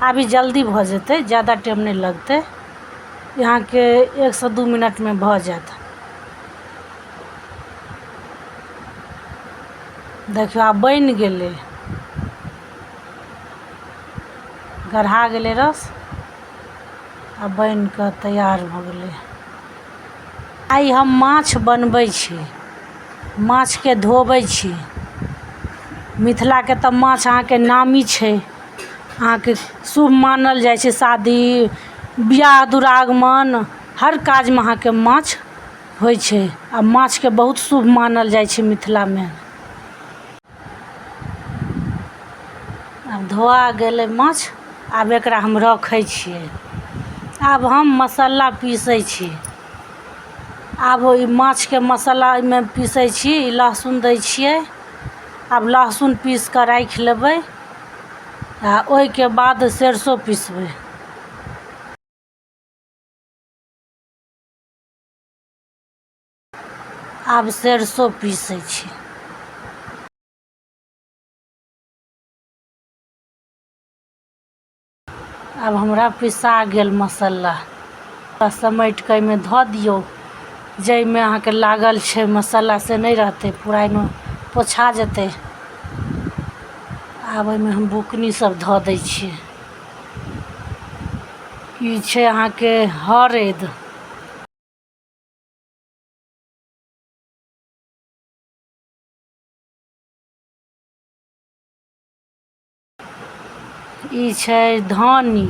आब ई जल्दी भऽ जेतै, जादा टाइम नहि लगतै। अहाँके 1 सँ 2 मिनटमे भऽ जायत। देखियौ, आब बनि गेलै, गढ़ा गेलै रस आ बनि कऽ तैयार भऽ गेलै। आइ हम माछ बनबै छी, माछके धोबै छी। मिथिलाके तऽ माछ अहाँके नामी छै। अहाँके शुभ मानल जाइ छै। शादी बियाह, दुरागमन, हर काजमे अहाँके माछ होइ छै आ माछके बहुत शुभ मानल जाइ छै मिथिलामे। आब धोआ गेलै माछ। आब एकरा हम रखै छियै। आब हम मसाला पीसै छी। आब ओहि माछके मसाला एहिमे पीसै छी। लहसुन दै छियै। आब लहसुन पीस कऽ राखि लेबै आ ओहिके बाद सरिसो पिसबै। आब सरिसो पीसै छी। आब हमरा पिसा गेल मसाला। समेट कऽ एहिमे धऽ दियौ। जाहिमे अहाँके लागल छै मसाला, से नहि रहतै, पूरा एहिमे पोछा जेतै। आब एहिमे हम बुकनी सब धऽ दै छियै। ई छै अहाँके हरैद। ई छै धनी।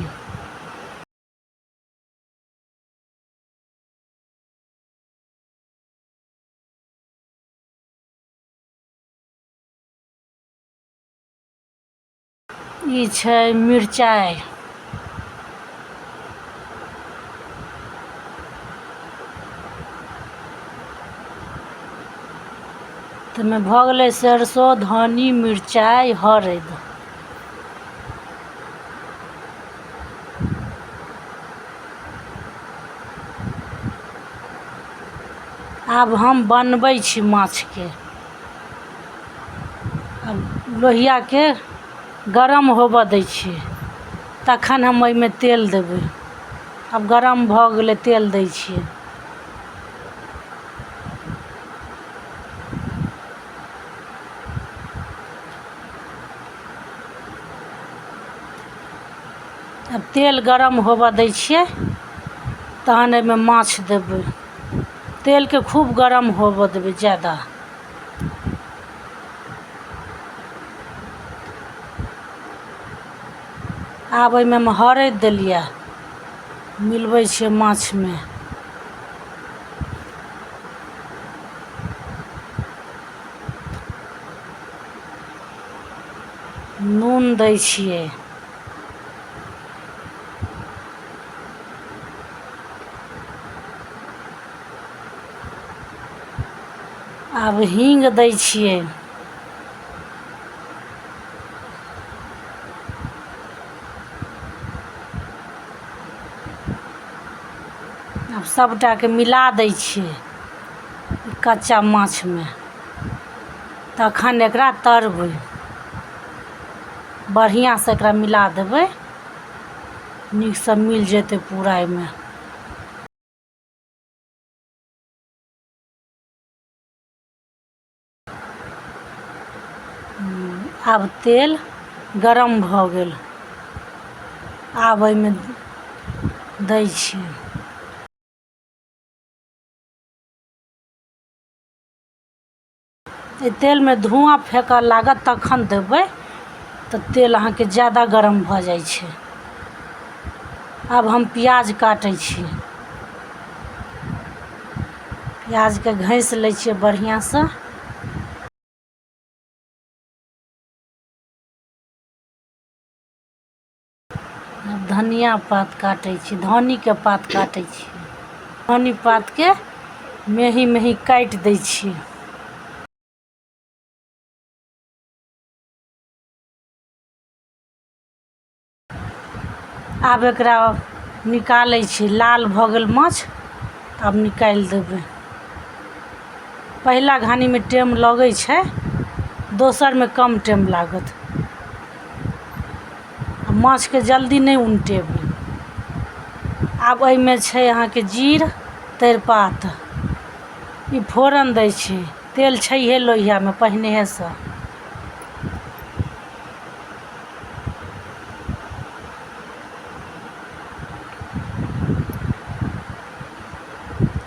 ई छै मिरचाइ। ताहिमे भऽ गेलै सरिसो, धनी, मिरचाइ, हरैद। आब हम बनबै छी माछके। आब लोहियाके गरम होबऽ दै छियै, तखन हम ओहिमे तेल देबै। आब गरम भऽ गेलै, तेल दै छियै। आब तेल गरम होबऽ दै छियै, तहन एहिमे माछ देबै। तेलके खूब गरम होबऽ देबै जादा। आब ओहिमे हम हरैद देलियै, मिलबै छियै माछमे। नून दै छियै। आब हीङ्ग दै छियै। आब सबटाके मिला दै छियै कच्चा माछमे, तखन एकरा तरबै। बढ़िआँसँ एकरा मिला देबै, नीकसँ मिल जेतै पूरा एहिमे। आब तेल गरम भऽ गेल, आब एहिमे दै छियै। एहि तेलमे धुआँ फेकऽ लागत तखन देबै, तऽ तेल अहाँके जादा गरम भऽ जाइ छै। आब हम प्याज काटै छी। प्याजके घसि लै छियै बढ़िआँसँ। आब धनिया पात काटै छी, धन्नीके पात काटै छी। धन्नी पातके मेही मेही काटि दै छियै। आब एकरा निकालै छी। लाल भऽ गेल माछ, आब निकालि देबै। पहिला घानीमे टाइम लगै छै, दोसरमे कम टाइम लागत। आ माछके जल्दी नहि उनटेबै। आब एहिमे छै अहाँके जीर, तेजपात, ई फोरन दै छी। तेल छैहे लोहियामे पहिनेहेसँ।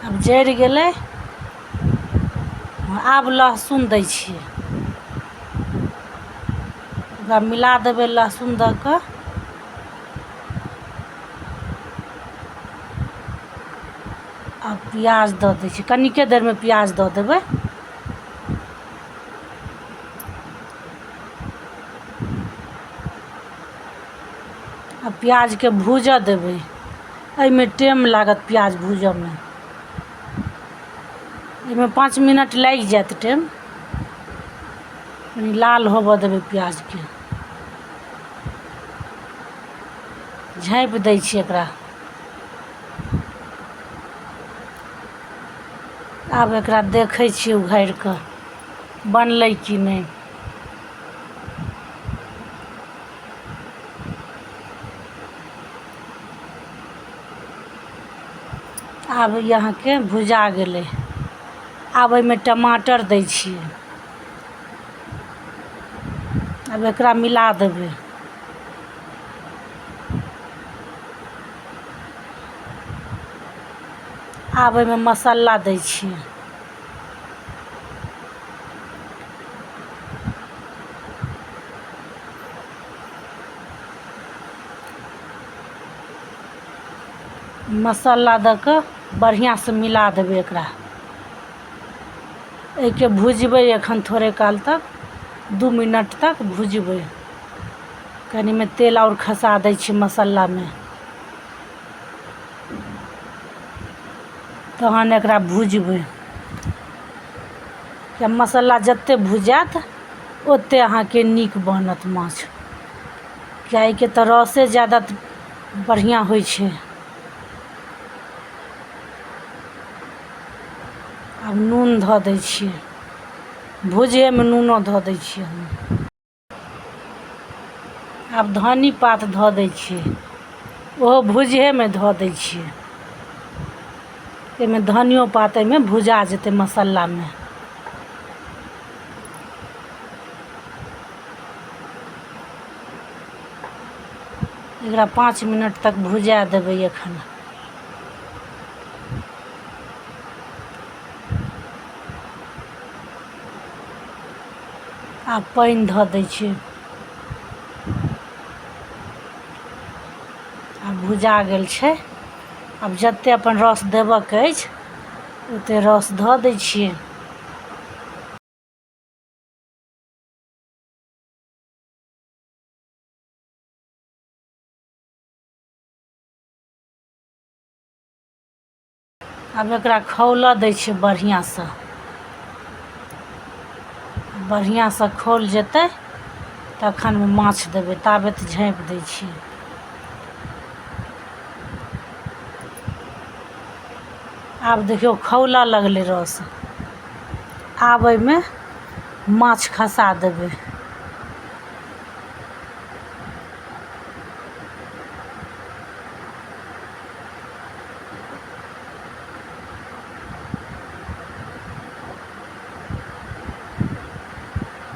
आब जरि गेलै। आब लहसुन दै छियै। ओकरा मिला देबै लहसुन दऽ कऽ। आब प्याज दऽ दै छियै। कनिके देरमे प्याज दऽ देबै। आ प्याजके भूजऽ देबै। एहिमे टाइम लागत प्याज भूजऽमे। एहिमे 5 मिनट लागि जायत टाइम। कनि लाल होबऽ देबै प्याजके। झाँपि दै छियै एकरा। आब एकरा देखै छियै उघारि कऽ, बनलै कि नहि। आब ई अहाँके भुजा गेलै। आब एहिमे टमाटर दै छियै। आब एकरा मिला देबै। आब एहिमे मसाला दै छियै। मसाला दऽ कऽ बढ़िआँसँ मिला देबै एकरा। एहिके भुजबै एखन थोड़े काल तक, 2 मिनट तक भुजबै। कनिमे तेल आओर खसा दै छियै मसालामे, तहन एकरा भुजबै। किया मसाला जते भुजायत ओते अहाँके नीक बनत माछ, किया एहिके तऽ रसे जादा बढ़िआँ होइ छै। आब नून धऽ दै छियै। भुजैमे नूनो धऽ दै छियै हम। आब धन्नी पात धऽ दै छियै। ओहो भुजहेमे धऽ दै छियै। एहिमे धनियो पात एहिमे भुजा जेतै मसल्लामे। एकरा 5 मिनट तक भुजा देबै एखन। आब पानि धऽ दै छियै। आब भुजा गेल छै। आब जते अपन रस देबऽके अछि ओते रस धऽ दै छियै। आब एकरा खौलऽ दै छियै बढ़िआँसँ। बढ़िआँसँ खौल जेतै तखन माछ देबै, ताबे तऽ झाँपि दै छियै। आब देखियौ खौलऽ लगलै रस। आब एहिमे माछ खसा देबै।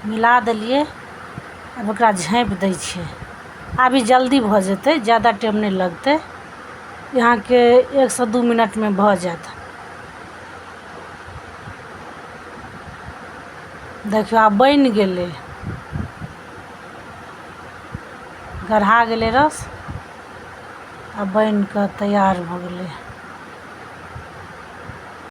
मिला देलियै। आब ओकरा झाँपि दै छियै। आब ई जल्दी भऽ जेतै, जादा टाइम नहि लगतै। अहाँके 1 सँ 2 मिनटमे भऽ जायत। देखियौ, आब बनि गेलै। गढ़ा गेलै रस आ बनि कऽ तैयार भऽ गेलै।